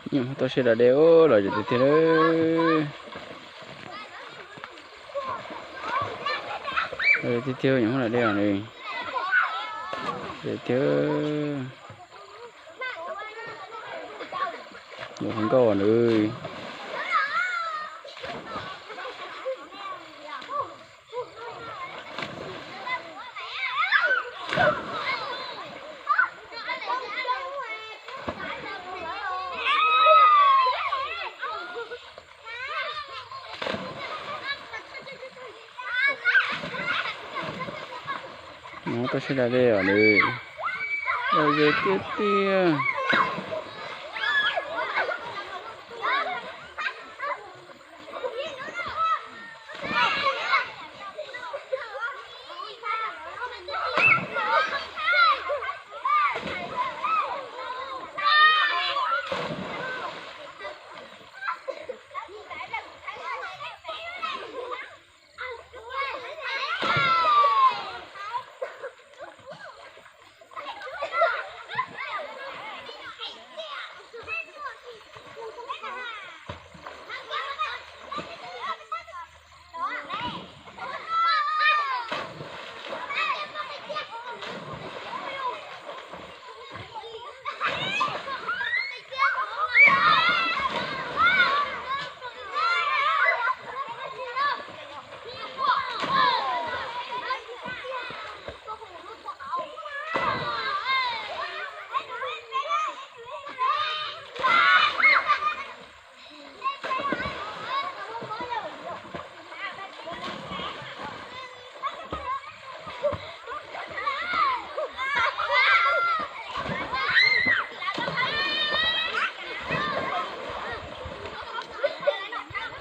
Nyuam Hmoob toj siab da dej, lom zem tiag tiag. Lom zem tiag tiag, nyuam Hmoob da dej os. Zem tiag. Nyuam Hmoob nkauj os. Nyuam Hmoob toj siab da dej os. Lom zem tiag tiag.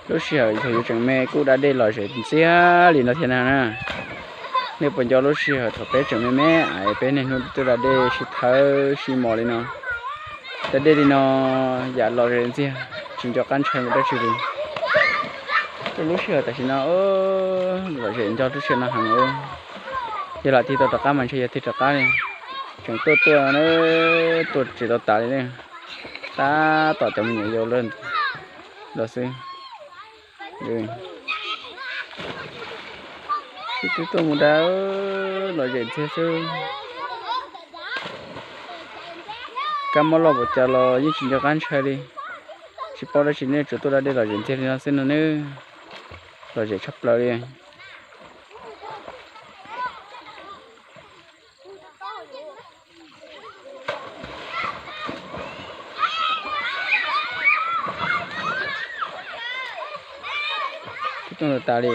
Lub sij hawm thaum yuav tseem me kuj da dej lom zem ntxiag li no thiab na. Nej puas nco lub sij hawm thaum peb tseem me me es peb niaj hnub tuaj da dej sib thawb sib mos li no? Da dej li no yam lom zem ntxiag, tsis nco qab ntshai mus dab tsi li. Rau lub sij hawm tam sim no lom zem nco lub sij hawm no heev. Yog lam tig tau rov qab mas ntshe yog tig rov qab li. Tseem tuaj tuaj na, tuaj tsis tau tas li ne. Tab tom cov me nyuam yaus los xwb. Sib tw tuaj mus da, lom zem ntxiag xwb. Kab mob loj npaum cas los yeej tsis nco qab ntshai li. Tsis paub dab tsi ne, tsuas tuaj da dej lom zem ntxiag li no xwb no nawb. Lom zem tshaj plaws li. Tuaj tas li,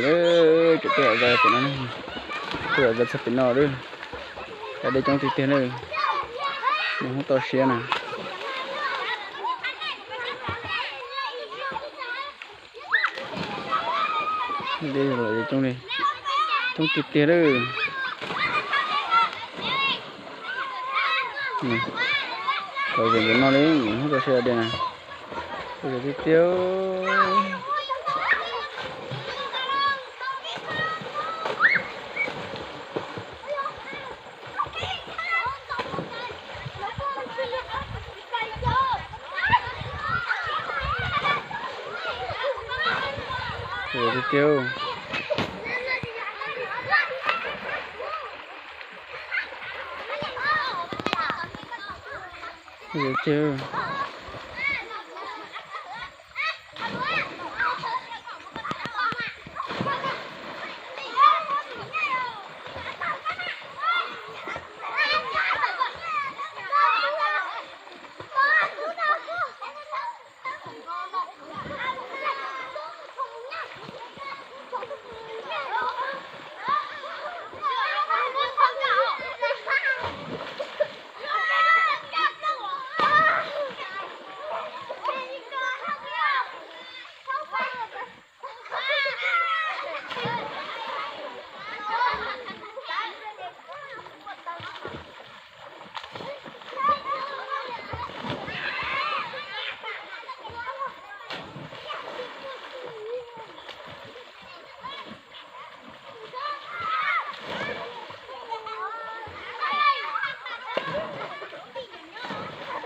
tseem tuaj zom zaws pem no, tuaj zom zaws txog pem no lawm. Da dej coob tiag tiag na. Nyuam Hmoob toj siab na. Dej los coob li, coob tiag tiag lawm. Lom zem ntawm no li, Hmoob toj siab da dej na. Lom zem tiag tiag. Lom zem tiag tiag. Lom zem tiag.